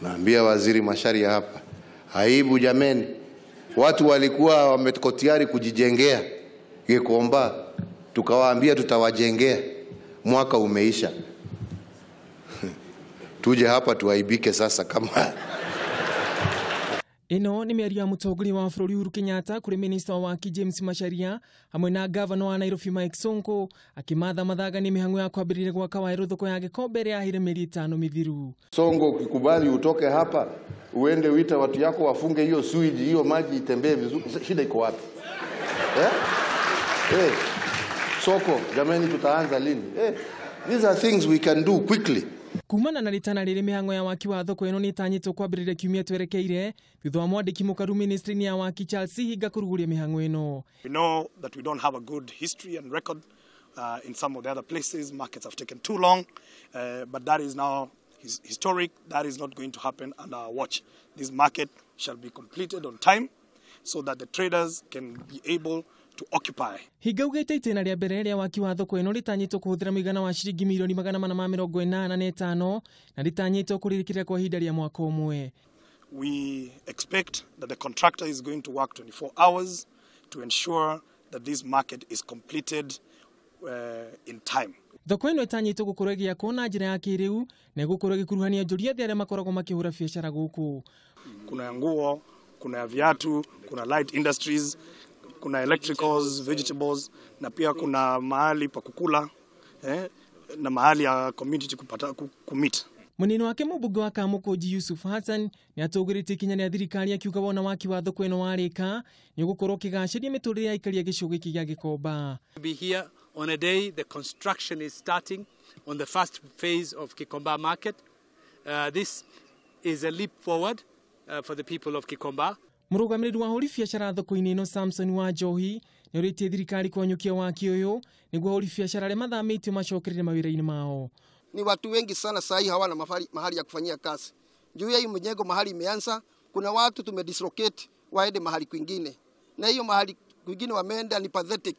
Naambia Waziri Macharia hapa, aibu jameni, watu walikuwa wameko tayari kujijengea Gikomba, tukawaambia tutawajengea, mwaka umeisha. Tuje hapa tuaibike sasa kama Ĩno nĩ mĩario ya mũtongoria wa bũrũri Uhuru Kenyatta kũrĩ minista wa waki James Macharia hamwe na gavana wa Nairobi Mike Sonko akĩmatha mathaga nĩ mĩhang'o ya kwambĩrĩria gwaka werũ thoko ya Gikomba ĩrĩa yaheire mĩeri 5 mĩthiru. Sonko, ukikubali utoke hapa uende uita watu yako wafunge hiyo sewage, hiyo maji itembee vizuri, shida iko wapi? Soko jameni, tutaanza lini? These are things we can do quickly. Kumana na ritana rĩrĩ mĩhang'o ya waki wa thoko ĩno nĩ ĩtanyĩtwo kwambĩrĩria kiumia twerekeire thutha wa mwandĩki mũkaru ministry-inĩ ya waki Charles Hinga kũrugũria mĩhang'o ĩno. We know that we don't have a good history and record in some of the other places. Markets have taken too long, but that is now historic. That is not going to happen under our watch. This market shall be completed on time so that the traders can be able to occupy. Hinga ugĩte itĩna rĩa mbere rĩa waki wa thoko ĩno rĩtanyĩtwo kũhũthĩra mũigana wa ciringi mirioni 485 na rĩtanyĩtwo kũrĩkĩrĩria kwa ihinda rĩa mwaka ũmwe. We expect that the contractor is going to work 24 hours to ensure that this market is completed in time. Thoko ĩno ĩtanyĩtwo gũkorwo ĩgĩakwo na njĩra ya kĩrĩu na ĩgũkorwo ĩgĩkuruhania onjoria othe arĩa makoragwo makĩhũra biacara gũkũ. Kuna ya nguo, kuna ya viatu, kuna light industries, kuna electricals, vegetables, na pia kuna mahali pa kukula, na mahali ya community kupata kumit. Munini wake mũmbunge wa Kamukunji Yusuf Hassan nĩ atũgĩrĩtie ikinya rĩa thirikari akiuga wona waki wa thoko ĩno warĩka nĩ ũgũkorwo ũkĩgacĩria mĩtũrĩre ya aikari a gĩcigo gĩkĩ gĩa Gikomba. Be here on a day the construction is starting on the first phase of Gikomba market. This is a leap forward for the people of Gikomba. Mũrũgamĩrĩri wa ahũri biacara thoko-inĩ ĩno Samson wa Njohi nĩ ũrĩtie thirikari kũhanyũkia waki ũyũ nĩguo ahũri biacara arĩa mathamĩtio macokerere mawĩra-inĩ mao. Ni watu wengi sana sahi hawana mahali ya kufanyia kazi. Juu ya hii mjengo mahali imeanza, kuna watu tumedislocate waende mahali kwingine. Na hiyo mahali kwingine wameenda ni pathetic.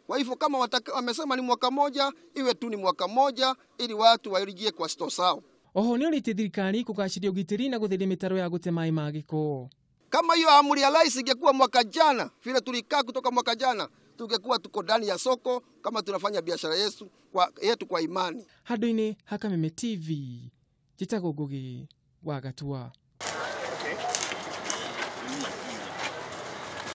Kwa hivyo kama wamesema ni mwaka moja, iwe tu ni mwaka moja ili watu wairejee kwa store zao. Oho nĩ ũrĩtie thirikari kũgacĩria ũgitĩri na gũtheria mĩtaro ya gũte maĩ ma gĩko. Kama hiyo amri ya rais ingekuwa mwaka jana, vile tulikaa kutoka mwaka jana, tungekuwa tuko ndani ya soko kama tunafanya biashara yetu kwa imani. Handũ-inĩ ha Kameme TV, njĩtagwo Ngugi wa Gatua.